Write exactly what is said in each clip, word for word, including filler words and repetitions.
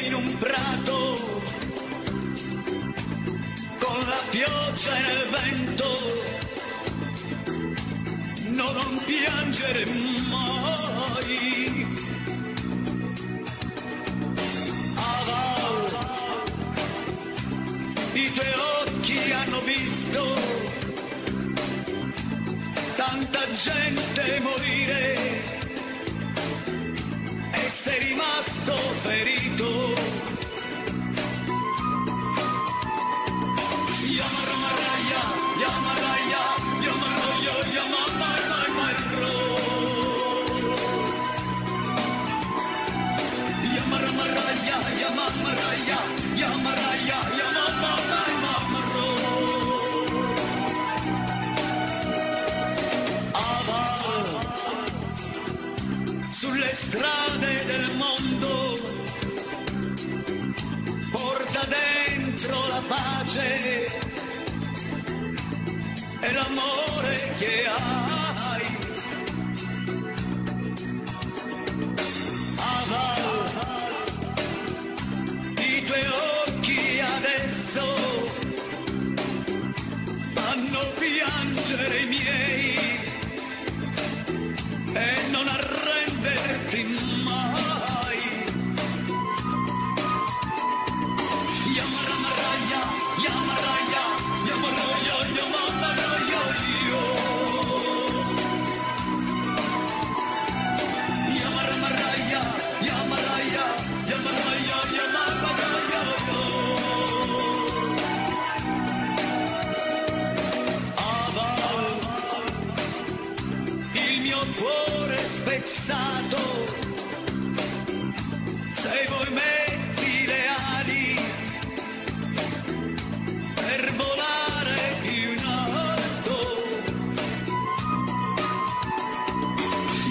in un prato con la pioggia e il vento, no, non piangere mai. Aval, i tuoi occhi hanno visto tanta gente morire e sei rimasto ferito. Yamaraya, yamaraya, yamarayo, yamamai, mai, mai, ro. Yamaramaraya, yamamaraya, yamaraya, yamamamai, mamaro. Aval, sulle strade del mondo, porta dentro la pace e l'amore che hai. Aval, i tuoi occhi adesso fanno piangere i miei e non arrenderti mai. Yamaramaraya, yamaraya, yamarayo, yamamarayo, yo. Yamaramaraya, yamaraya, yamarayo, yamamarayo, yo. Aval, il mio cuore spezzato, se vuoi metti le ali per volare più in alto.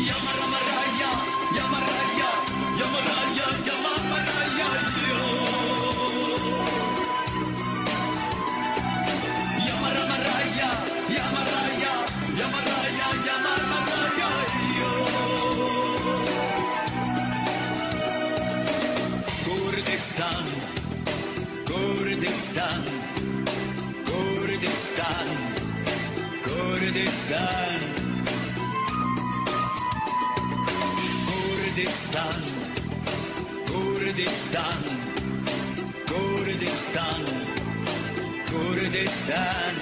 Yamaramaraya, yamaraya, yamaraya, yamamarayo, yo. Yamaramaraya, yamaraya, yamaraya, yamamarayo, yo. Kurdistan, Kurdistan, Kurdistan, Kurdistan. Kurdistan, Kurdistan, Kurdistan, Kurdistan.